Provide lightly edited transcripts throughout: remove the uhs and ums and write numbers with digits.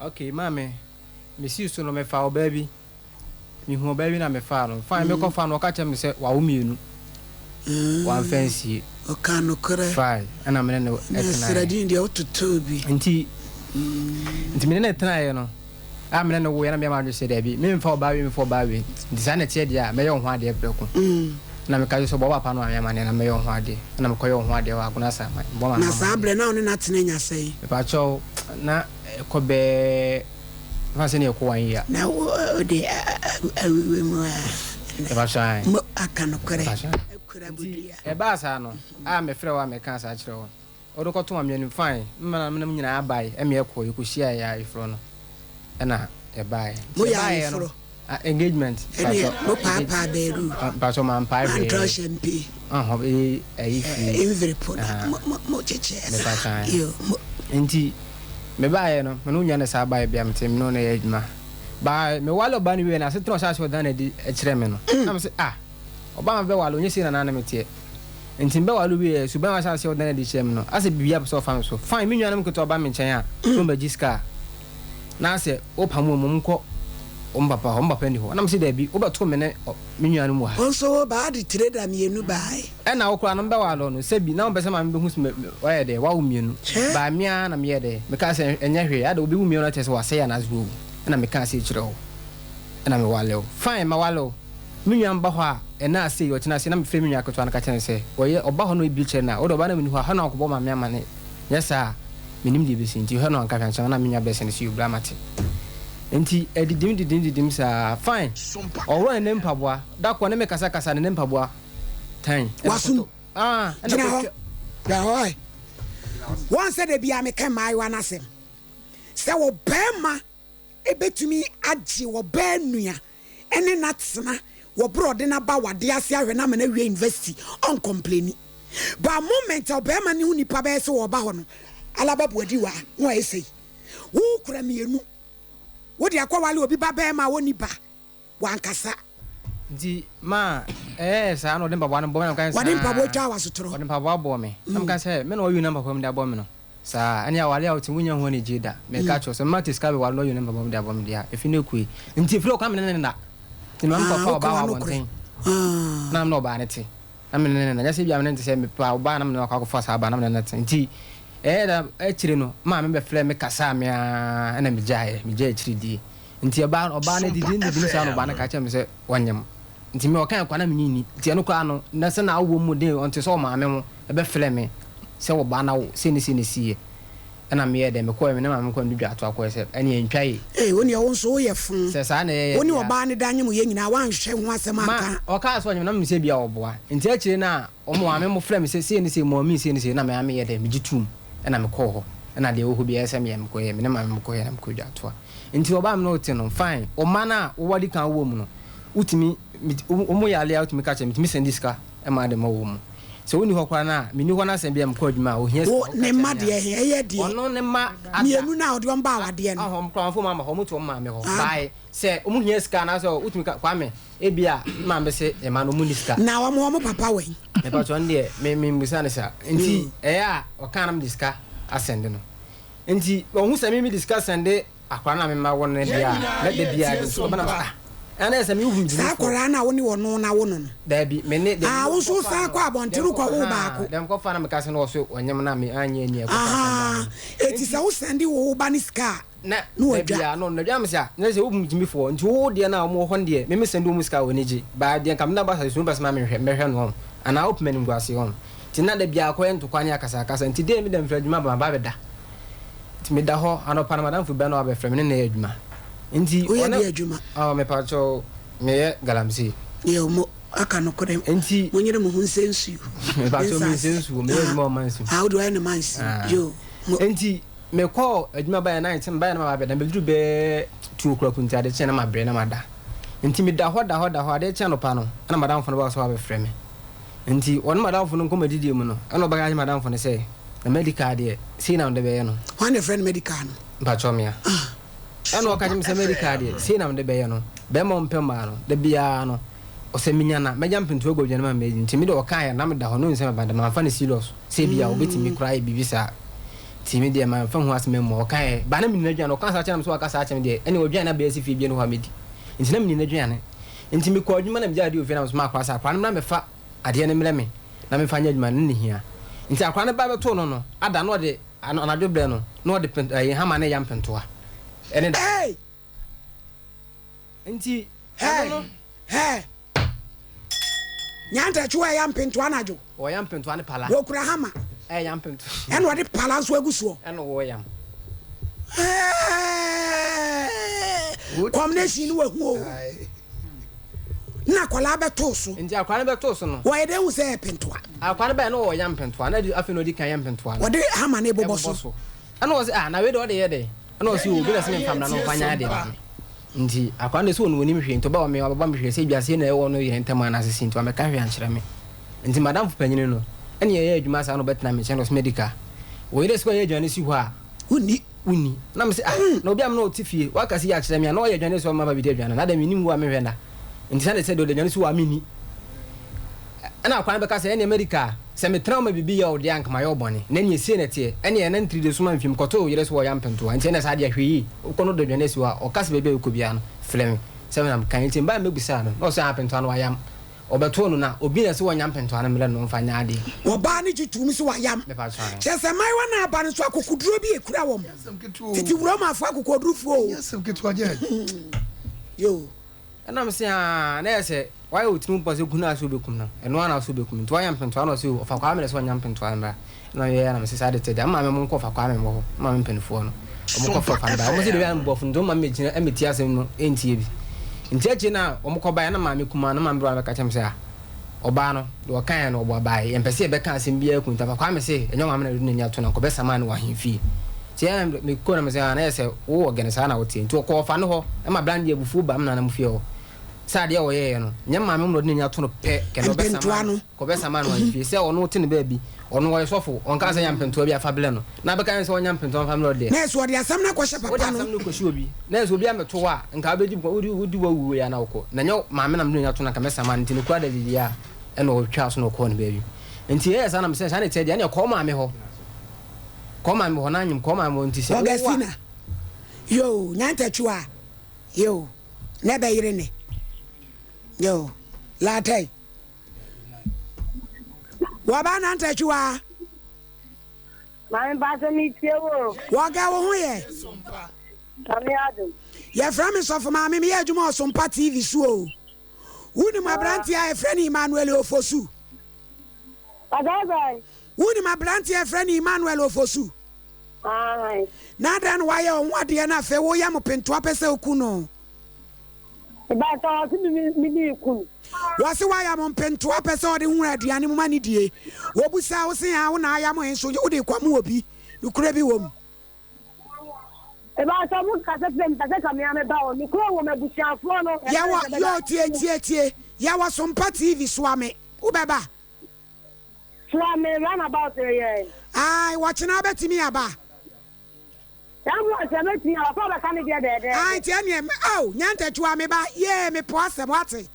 Okay maame, mesii so no mefaa ɔbaa bi, mehuu ɔbaa bi na mefaa no. Fine, mekɔfaa no ɔka kyerɛɛ me sɛ wawo mmienu, wamfa ansie. Ɔkaa nokorɛ. Fine, ɛna me ne no Ɛnna tenaeɛ. sradin deɛ wototoo bi. Nti, nti me ne no tenaeɛ no, a me ne no woeɛ na meyɛ m'adwene sɛ daabi, memfa ɔbaa wei memfa ɔbaa wei, nti saa na ɛteɛ deɛ a, mɛyɛ wo ho adeɛ prɛko. Ɛna meka kyerɛ sɛ bɔ wo papa no maame amaneɛ na mɛyɛ wo ho adeɛ. Ɛna mekɔyɛɛ wo ho adeɛ wɔ Agona Asaman, mebɔɔ maame Na saa amaneɛ. berɛ no na wo ne no atena anya sɛn? Mepakyɛw, na ɛkɔ bɛɛ fa sɛ ne ɛkɔ one year. Na wo de awiwe mu a Mepakyɛw ae. mo aka nokorɛ Mepakyɛw. akura Nti bodua. ɛbaa saa no a mefrɛ wo a mekaa saa kyerɛ wo no, wode kɔtoo ma me anim fine, me nananom nyinaa bae ɛme ɛkɔɔ, yɛkɔhyiaeɛ ayeforɔ no ɛna yɛbaeɛ. Nti Moyɛ yɛbaeɛ no, ayeforɔ? ah, engagement, Ɛneɛ mpakyɛw, mo paapaa baaru? Mpakyɛw mampae hwee. Mantrɔ hyɛmpi? Ɔhɔ, ee, ɛyi firi. Envelope na mo mo mo kyekyɛɛ saa. Mepakyɛw ae. Yo, mo. Nti mebaeɛ no, me ne wo nua no saa baeɛ bia mete me ne wo na ɛyɛ adwuma. By mewale ɔbaa no wieɛ no, asetena a ɔhyɛ aseɛ ɔdan no adi kyerɛ me no, na mese ah, ɔbaa a mebɛwale ɔnyɛ sei na na ne meteɛ. Nti mebɛwale wieɛ, suban a ɔhyɛ aseɛ ɔdan no adi kyerɛ me no, asɛ biribiara pɛ sɛ ɔfa me so. Fine, me nuanom nketewa ba me nkyɛn a, sɛ wɔbɛgye sika a, na asɛ wopam wɔn, wɔn kɔ wɔn papa hɔ, wɔn papa nni hɔ. Na mese daabi, wobɛto me ne me nuanom wɔ ha. Wo nso wo ba de tireda mienu bae. Ɛna wo koraa no mebɛware wo no, sɛbi na wompɛ sɛ maame bɛhu sɛ wayɛ dɛ, wawo mienu. Hwɛ. By me ara na meyɛɛ dɛ, mekaa sɛ ɛnyɛ hwee, adɛ obi wo mienu a kyerɛ sɛ wasɛe anaasɛ wawu? Ɛna mekaa sei kyerɛɛ wo, ɛna meware wo. Fine, maware wo. Me nua ba hɔ a, ɛnnɛ asei, ɔkyena asei, na mefrɛ me nua ketewa no ka kyerɛ no sɛ, ɔyɛ, ɔba hɔ na ɔyɛ biribi kyerɛ no a, wode ɔbaa no a menni hɔ a, hɔ na ɔnkɔbɔ maame amane, nyɛ saa a, mennim deɛ ɛbɛsi. Nti hɔ na ɔnka hwee ankyerɛ me, na me nua bɛsɛ no sɛ yoo bra mate. Nti ɛdidim didim didim saa, fine, ɔworɔ ne nan mpaboa, da koro ɔne me kasa kasa ne nan mpaboa tan, ɛna W'asom. kɔtɔ, ah, ɛna Gyina hɔ. kɔtwa. Gyina hɔ ɛ. Wɔn sɛ da biara meka mmaayewa no asɛm sɛ ɔbarima bɛtumi agye ɔbaa nua ne no atena wɔ berɛ a ɔde no aba awadeɛ ase ahwɛ no ama no awie university, ɔnkɔmpleni. But moment a ɔbarima no ho nipa bɛyɛ sɛ ɔreba hɔ no, Alaba Boadiwaa na wayɛ sei. Wokura mienu, wode akɔwale obi ba barima a ɔnni ba, wankasa. Nti ma ɛyɛɛ saa na ɔde mpaboa no bɔɔ me na meka sɛ Wɔde mpaboa saa. twaa w'asotorɔ. Ɔde mpaboa bɔɔ me na meka sɛ me na ɔyi ne mpaboa mu de abɔ me no saa. Ɛne aware a wote wonya ho anigye da. Meka kyerɛ wo sɛ mma te sika bɛware na ɔyi ne mpaboa mu de abɔ me deɛ a, ɛfi no akue. Nti ɛfiri hɔ koraa me ne no nna. Nti me maame Ah, kɔfaa woka ɔbaa wɔ w'ano korɛ. abɔnten Ah. na me ne ɔbaa no te. Na me ne no nna. Nyɛ sɛ ebia me ne no te sɛ mepɛ ɔbaa na me ne no akɔ akɔfa saa ɔbaa na me ne no te. Nti ɛyɛɛ da akyire no maame bɛfrɛɛ me kasaa me ara ɛna megyaeɛ, megyae akyiri die. Nti ɛbaa no ɔbaa no Sompa didi didi saa na ɔbaa no FM. ka kyerɛ me sɛ ɔnyem. Nti me ɔkae koraa na menye nni. Nti ɛno koraa no na sɛ na awɔ mu den ɔnte sɛ ɔmaame ho ɛbɛfrɛ me sɛ ɔbaa no awo sei ne sei na ɛsiiɛ. Ɛna meyɛɛ dɛn mekɔɛ me ne maame kɔɔ no dwa ato akɔɛ sɛ ɛneɛ ɛntwa yie. Ei wo neɛ wo nso woyɛ fo. Sɛ saa na ɛyɛyɛ Wo ne deɛ a. ɔbaa no da nyem yɛ nyinaa woanhwɛ ho asɛm Ma anka. ɔkaa sɛ ɔnyem na menim sɛ ebia ɔboa. Nti akyire no a wɔn maame mo frɛɛ me sɛ sei ne sei mɔmii sei ne sei na me ara meyɛɛ dɛn megye toom ɛna mekɔɔ hɔ ɛna deɛ ɛwɔ hɔ biara ɛsɛ sɛ meyɛ mekɔyɛɛ me ne maame mo kɔyɛɛ na mekɔɔ dwa atoa. Nti ɔbaa me na ɔte no fine wo mma no a wo wadi kan wɔ mu no wotumi wɔn yare a wotumi ka kyerɛ metumi sɛnde sika ma de ma wɔn mu sɛ wonni hɔ koraa no a menni hɔ no asɛm bi a mekɔ adwuma a ohia sika Wo woka ne kyerɛ mma me a deɛ he ɛyɛ deɛ ɔno ne mma ada mienu no a ɔde wɔn ba awadeɛ no. Ahɔ wɔn koraa wɔn fo wɔn ama hɔ wɔn te wɔn maame hɔ Ah. bae sɛ wɔn hia sika anaasɛ wotumi ka Kwame ebia me maame se mma no wɔn nni sika. Na wɔn wɔn papa wɛn? Mepa kyɛw ɔno deɛ me me mmusa no saa nti ɛyɛ a ɔka na mede sika asɛnde no. Nti ɔhu sɛ me mede sika sɛnde akwadaa no a mema wo no deɛ a, na da biara de sika ɔba na mesɛ ah, ɛna yɛ sɛ me wohu me Saa gyimifoɔ. akwadaa no a wo ne ɔno na wo no no? Daabi, me ne, Ah, daabi, wo nso mekɔfaa wosan no, kɔ abɔnten deɛ wokɔwoo mekɔfaa, baako. deɛ mekɔfaa na meka sɛ na ɔso ɔnyem no a me anyɛ ani a ɛkɔfa asɛm baa Ahaa, no. eti Nti, sɛ wo sɛnde wo ba no sika a, na na da wadwa. biara no, na dwa me sɛ ah, na sɛ wohu me gyimifoɔ, nti wo deɛ no a wɔwɔ hɔ no deɛ, me me sɛnde wɔn sika a wɔn ani gye, baa deɛ nka me na ba asase so, wopɛ sɛ ma menhwɛ, mɛhwɛ no ɔn, anaa wopɛ m'animguaseɛ ɔn. Nti na da biara kɔyɛ ntokwa ne akasakasa, nti dee me da mfiri adwuma ba maba abɛda. Nti meda hɔ, anɔpa no madamfo bi na wabɛfrɛ me ne no yɛ adwuma. Nti Woyɛ ɔne deɛ adwuma? Oh, mepakyɛw, meyɛ galamsey. Yɛ mo aka nokorɛ, Nti. monyere mo ho nsɛ nsuo ne Mepakyɛw, mensɛ nsaase. nsuo, meyɛ adwuma wɔ mansin. Ah, wode wayɛ no mansin, Ah. yoo, mo. Nti mekɔɔ adwuma baeɛ night, mebaeɛ na maba abɛda, mebɛduru bɛyɛ 2 o'clock nti ade kyeeɛ na mabrɛ na mada. Nti meda hɔ da hɔ da hɔ, adeɛ kye anɔpa no, ɛna madamfo no baa sɛ wabɛfrɛ me. Nti ɔne madamfo no nkɔmmɔdidie mu no, ɛna ɔbɛka akyerɛ madamfo no sɛ, na medical deɛ, sei na mede bɛyɛ no. Hwan na ɛfrɛ no medical no? Mpakyɛw mea. Ɛna ɔka kyerɛ me sɛ medical deɛ, sei na mede bɛyɛ no. Bɛrima a ɔmpɛ mmaa no, da biara no, ɔsɛ menya no a, mɛgya mpentoa agu aduane mu ama madi. Nti me deɛ ɔkaeɛ no, na meda hɔ, na ɔnim sɛ maba da, mamfa no serious sɛ ebia ɔbɛtumi koraa ayɛ biribi saa. Nti me deɛ manfa ho asɛm ammua. Ɔkaeɛ, ba na menim n'aduane. Ɔkaa saa kyerɛ me sɛ waka saa akyerɛ me deɛ, ɛnneɛ ɔdwane aba asi fie bio no hɔ a mɛdi. Nti na menim n'aduane. Nti mekɔɔ adwuma na megyaa adeɛ wɔ fie na mesomaa akwadaa sɛ akwadaa no mmra mmɛfa adeɛ no mmrɛ me na memfa nyɛ adwuma no, na ɛhia. Nti akwadaa no ba bɛtoo no no, ada na ɔde, anadwo berɛ no, na ɔde pent, ɛyi, hama no reyam pentoa ɛne dadeɛ. Hey! Nti ɛno no. Hey! Nyantakyi wɔ ɛya mpentoa anadwo. Wɔya mpentoa ne pala. Wɔkura hama. Ɛya mpentoa. Ɛna ɔde pala nso agu soɔ. Ɛna wɔyam. Combination no wahu o. Na akwadaa bɛtoo so. Nti akwadaa no bɛtoo so no. Wɔyɛ dɛ hu sɛ ɛyɛ pentoa. Akwadaa no bɛyɛ no wɔyam pentoa na afei na ɔdi kan yɛ mpentoa no. Wɔde hama no bobɔ so. Ɛna ɔse ah na wei deɛ ɔde yɛ dɛn? Ɛna ɔse oo obi na ɛse memfa mmra na ɔmfa nyɛ adeɛ ma me. Nti akwadaa no deɛ sɛ ɔno ɔnim hwee nti ɔba me wabɛbɔ me hwee sɛ ebia sei na ɛwɔ no yɛn ntam anaasɛ sei nti wammɛka hwee ankyerɛ me. Nti madamfo panyini no ɛne yɛyɛ adwuma saa na ɔbɛtena me nkyɛn na ɔse Medica wo yere se ɔyɛ aduane si hɔ a Wonni. Wonni. Na mese ah na obi a me ne ɔte fie waka sei akyerɛ me a na ɔyɛ aduane si hɔ ma maba bɛdi aduane no adɛn mennim wo a menhwɛ nna nti sɛne sɛ deɛ ɔde aduane si hɔ a menni. Ɛna akwadaa no bɛka sɛ, Ɛnneɛ Amerika, sɛ metena hɔ ma biribi yɛ wo deɛ a, anka mayɛ wo bɔne. Na ɛnneɛ sei na ɛteɛ, ɛnneɛ ɛnnɛ ntiri de soma mfim kɔto wo yere so wɔ Yampentoa. Enti ɛnneɛ saa deɛ, hwɛ yie, wokɔ no dɔdwane asi hɔ a, ɔka sɛ baabi a wokɔ biara no, frɛ me. Sɛ menam kan nti, mebaeɛ mɛbisaa no, na ɔse Apentoa no wayam. Ɔbɛtoo no na obi na ɛse wɔnyam pentoa no mmerɛ no ɔmfa nyɛ adeɛ. Ɔbaa no gye toom sɛ wayam. Kyerɛ sɛ, mmaayewa no a aba no nso akokoduro bi ekura wɔn. Tete Romafoɔ akokoɔdurufoɔ o. Yoo. Ɛna me se aa na yɛ sɛ wayɛ wo tirim pɔ sɛ ku no a sɛ wobɛkum no ɛno ara na sɛ wobɛkum nti wayɛ mpentoa na ɔse o ɔfa Kwame na sɛ ɔnya mpentoa mmra ɛna meyɛɛ na mese saa de te deɛ maame mo nkɔ ɔfa Kwame mmɔ hɔ maame mpanifoɔ no ɔmo kɔ fa ɔfa no bae ɔmo se deɛ wia mbɔfo nti ɔmo ma mɛgyina ɛmɛtie asɛm no ɛntie bi nti akyire no a ɔmo kɔ bae na maame kumaa no maame bra no bɛka kyerɛ me sɛ a ɔbaa no deɛ ɔkaeɛ no ɔboa bae yɛmpɛ sɛ yɛbɛka asɛm biara ku nti afa Kwame se ɛnyɛ ɔmaame na de n'ani ato no nkɔbɛsamaa no wɔ ahemfie Nti ɛɛ me kɔ na me sɛ ah na yɛ sɛ wo wɔ gɛne saa na wo teɛ nti ɔkɔ ɔfa no hɔ ɛma bra no deɛ abufuo ba me nana mo fie hɔ sɛ adeɛ a ɔyɛɛyɛ no nyɛ maame mo na ɔde n'ani ato no pɛ kɛnɛ ɔbɛ sama no kɔ bɛ sama no ahemfie sɛ ɔno te ne baabi ɔno ɔyɛ sɔfo ɔnka sɛ nya mpentoa bi afa blɛ no na abɛka yɛn sɛ ɔnya mpentoa mfa mlɛ ɔdeɛ Na ɛsɛ ɔde asɛm no akɔhyɛ wode papa no. asɛm no kɔhyɛ obi na ɛsɛ obi amɛto hɔ a nka wobɛdi wodi wodi wawu wei a na wokɔ na nyɛ maame na mede n'ani ato no anka mɛsama no nti no kura da didi a ɛna ɔtwaa so na ɔkɔɔ ne baabi nti ɛyɛ saa na mesɛ saa na ɛteɛ deɛ ɛne ɛkɔɔ maame hɔ Kɔ ma me hɔ na anyim kɔ ma me hɔ nti sɛ wo a. Augustina, Yoo, Nyantakyiwa, yoo, na ɛbɛyere ne, yoo, Laatɛi, Wɔba Nantakyiwa. Maame mpakyɛ me tie wo o. Wɔga wo ho yɛ. Nyame adom. Yɛfrɛ me Sɔfo Maame meyɛ adwuma wɔ Sompa TV so o. Wonim aberanteɛ a yɛfrɛ no Emmanuel Ofosu? Ɔsɛe sɛn? Wonim aberanteɛ a yɛfrɛ no Emmanuel Ofosu? Aane. Na adɛn na wayɛ wo ho adeɛ na afei woyɛ mo pentoa pɛ sɛ woku no? Mebae sɛ wɔse me me me reku no. Wɔse wayɛ mo mpentoa pɛ sɛ ɔde nwura aduane mu ma no die. Wɔbusaa wo se aa wo na ayam he nso wode rekɔma obi? Nokorɛ bi wɔ mu? Mebae sɛ mo kasa kyerɛ me pɛ sɛ ka me ara meba hɔ. Nokorɛ wɔ mu abusuafoɔ no. Yɛwɔ, yoo tie tie tie, yɛwɔ Sompa TV, soa me, wobɛba? Soa me run about yɛ. Ae wɔkyena wobɛtumi aba. Saa mmoa sɛ mɛtumi aba sɛ ɔbɛka me deɛ dɛɛdɛɛdɛ. Ae nti ɛneɛ oh Nyantakyiwa me ba yee mepɔ asɛm wate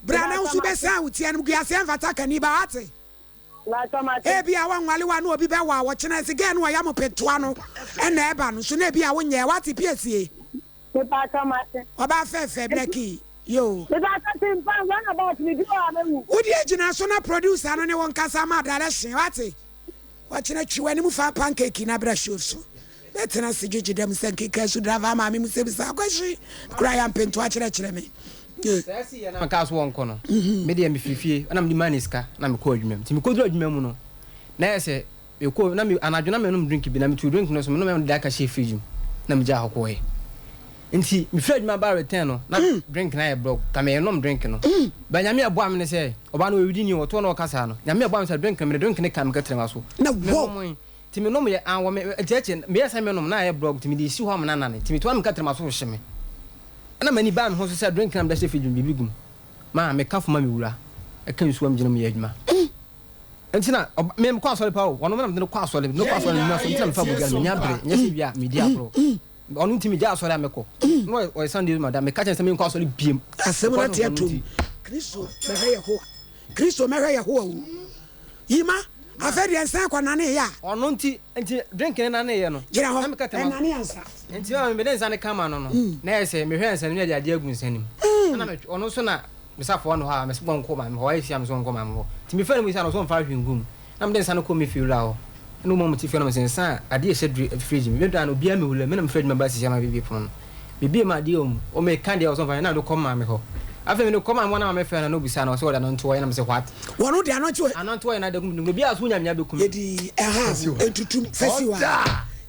bra na wo nso bɛsan wo ti animguaseɛ mfata kani ba wate ebia wɔnwale wo a na obi bɛwa wo ɔkyena ɛse gɛɛ no ɔya mo pentoa no ɛna ɛba no nso na ebia wonyɛɛ wate piesie. Mepaatɔ mate. Ɔbaa fɛɛfɛ Blackie yoo. Mepaatɔ te mpa run about me bi wɔ a mɛwu. Wo deɛ gyina so na producer no ne wo nkasa ma direction wate. Ɔkyena twi w'anim fa pancake na bra show so. Bɛtena ase gyegye dɛm sɛ nkeka su driver maame mu sɛ bisa kwahye kura ya mpentoa kyerɛkyerɛ me. Saa si yɛ na mekaa so wɔnkɔ no, me deɛ mefiri fie na mede maa ne sika na mekɔɔ adwuma mu. Nti mekɔduru adwuma mu no, na ayɛ sɛ Mekɔɔ na me anadwo na menom drink bi na metuu drink no so menom ɛna mede aka hyɛɛ fridge mu na megyaa hɔ kɔɔɛ. Nti mefiri adwuma baa return no na drink no ayɛ blɔk ka menom drink no. But Nyame ɛboa me ne sɛ ɔbaa no ɔyɛ ni o ɔtoɔ na ɔka saa no Nyame ɛboa me sɛ drink no mede drink no kaa me kɛtrɛma so Na wo. menomoe nti menom yɛ anwɔ me nti akyire no meyɛɛ sɛ menom na ayɛ blɔk nti mede si hɔ ama no anane nti metoa me kɛtrɛma so rehye me ɛna m'ani baa me ho so sɛ drink no a mede ahyɛ fridge mu biribi gu mu maa meka fo ma me wura ɛka nsuo a megyina mu yɛ adwuma. Nti na ɔba me mekɔ asɔre paa o ɔno na mede no kɔ asɔre mede no kɔ asɔre menya asɔre nti na mefa abodua no menya bere nyɛ sɛ wia medi agorɔ ɔno nti megya asɔre a mekɔ na ɔyɛ ɔyɛ Sunday ma da meka kyerɛ no sɛ menkɔ asɔre biem Asɛm no because ate of ɔno atom. nti. Kristo mɛhwɛ Yehowa. Kristo mɛhwɛ Yehowa o. Yima. Afei deɛ nsa kɔ nane yɛ a. Ɔno nti, nti drink ne nane yɛ no. Gyina hɔ, ɛnane ansa. Nti maame mede nsa no kama no no, na ɛyɛ sɛ mehwɛ nsa no mu na yɛde adeɛ agu nsa no mu. Ɛna me, ɔno nso na me safoa no hɔ a, mese ɔnkɔ maame hɔ, wayɛ fie a mese ɔnkɔ maame hɔ. Nti mefrɛ no bisa no, ɔse ɔmfa hwee ngu mu. Na mede nsa no kɔ me fie wura hɔ. Ɛna ɔma wɔte fie hɔ na mese nsa a adeɛ ɛhyɛ dri, fridge mu. Medu a na obiara mmɛwura mu, me na mefiri adwuma ba sisi ama bɛbue pono no. Mebue mu a adeɛ wɔ mu, ɔmeka deɛ ɔse ɔmfa nyɛ na mede kɔ maame hɔ. Afei mede kɔ maame hɔ na maame frɛ no na ɔbisa no, ɔse ɔde ano ntoɔ yɛ na mese what? Wɔn de ano ntoɔ. Ano ntoɔ yɛ na ade agu me tirim, obiara so wonya me a bɛku me. Yɛdi ɛha ntutum fɛsi hɔ a.